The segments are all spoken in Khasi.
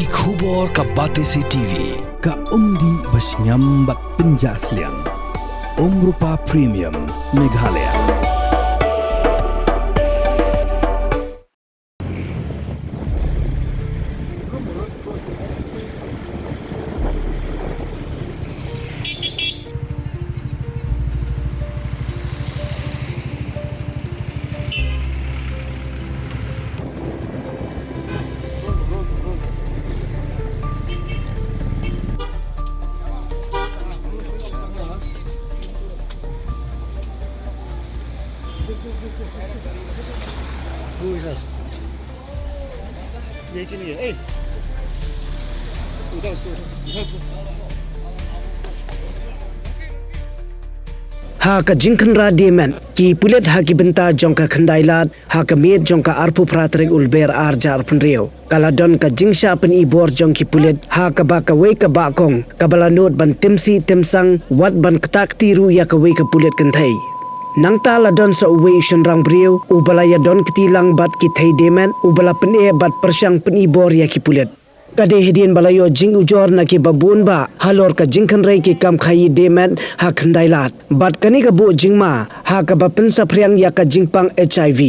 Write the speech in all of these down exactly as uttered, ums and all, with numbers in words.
Ki khubor ka Batesi T V, ka umdih ba shngiam bad pynjah sliang. Umrupa Premium, Meghalaya. Who is that? ये के लिए, ए। उधर उसको, उधर उसको। Ha ka jingkhynra dei met, ki pulit ha ki bynta jong ka Khyndailad, ha ka miet jong ka arphew phra tarik u Lber ar hajar arphew hynriew, ka la don ka jingshah pynibor jong ki pulit ha kaba kawei ka bahkong kaba la nud ban tim sih tim sang, wat ban ktah kti ruh ïa kawei ka pulit kynthei. Nangta la don sa uwei u shynrang briew uba la ïadon kti lang bad ki thei dei met, uba la pyneh bad pyrshang pynibor ïa ki pulit. Ka dei hadien ba la ïoh jingujor na kiba bun bah halor ka jingkhynrei ki kam khaïi dei met ha Khyndailad, bad kane ka buh jingma ha kaba pynsaphriang ïa ka jingpang H I V.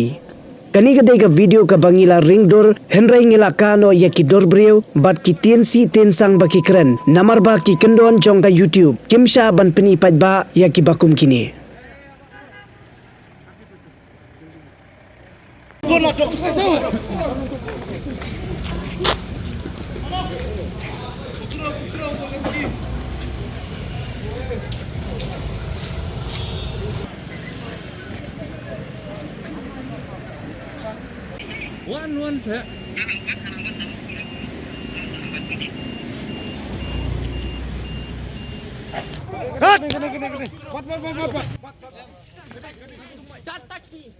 Kane ka dei ka video kaba ngi la ring dur, hynrei ngi la kah noh ïa ki dur briew bad ki tien sih tien sang ba ki kren, namar ba ki kyndon jong ka YouTube kim shah ban pyni paidbah ïa kiba kum kine. One, one, sir. Cut! Cut, cut, cut, cut, cut. Don't touch me.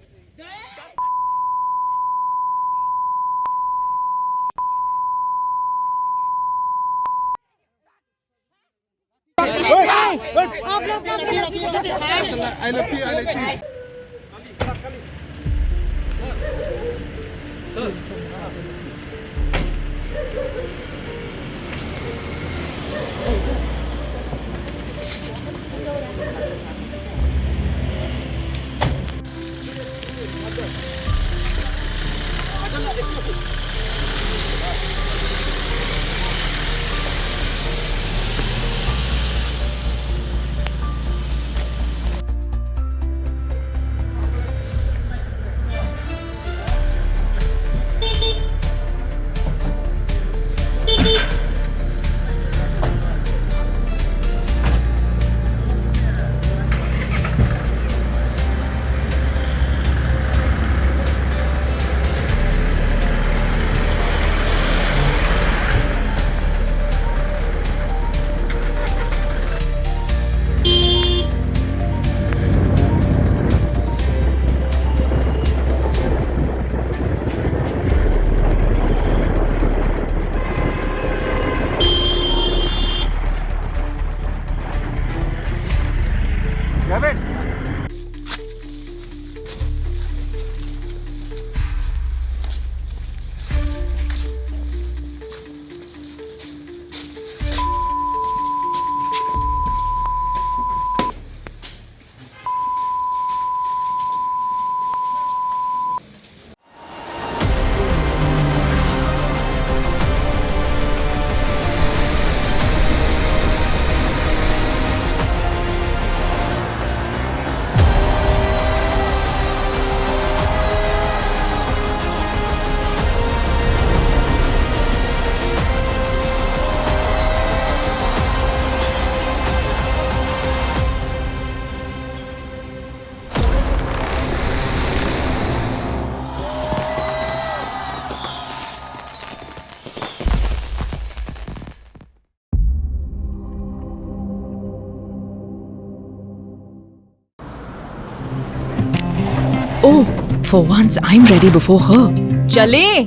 Oh, for once I'm ready before her. Chale!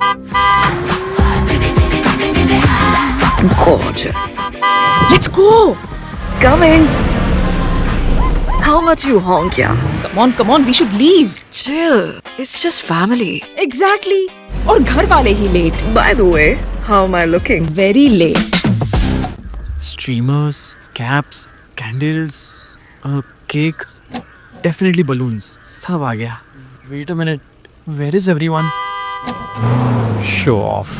Gorgeous. Let's go! Coming! How much you honk, yeah? Come on, come on, we should leave. Chill. It's just family. Exactly. और घर वाले ही लेट। By the way, how am I looking? Very late. Streamers, caps, candles, a cake. Definitely balloons. सब आ गया. Wait a minute. Where is everyone? Show off.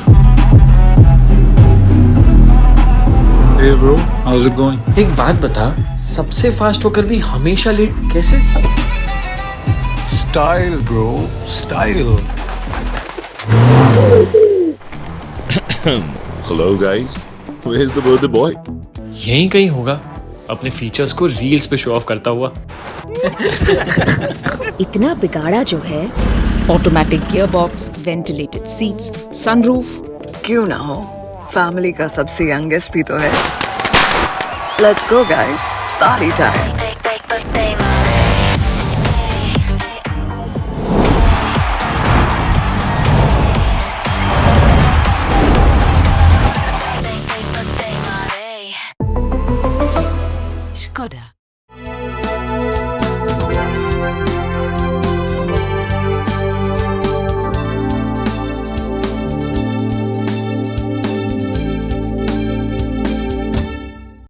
Hey bro, how's it going? एक बात बता, सबसे फास्ट होकर भी हमेशा लेट कैसे? Style bro, style. Hello guys, where's the birthday boy? यहीं कहीं होगा, अपने फीचर्स को रील्स पे शो ऑफ करता हुआ. इतना बिगाड़ा जो है. Automatic gearbox, ventilated seats, sunroof. क्यों ना हो, फैमिली का सबसे यंगेस्ट भी तो है. Let's go guys, party time. Skoda.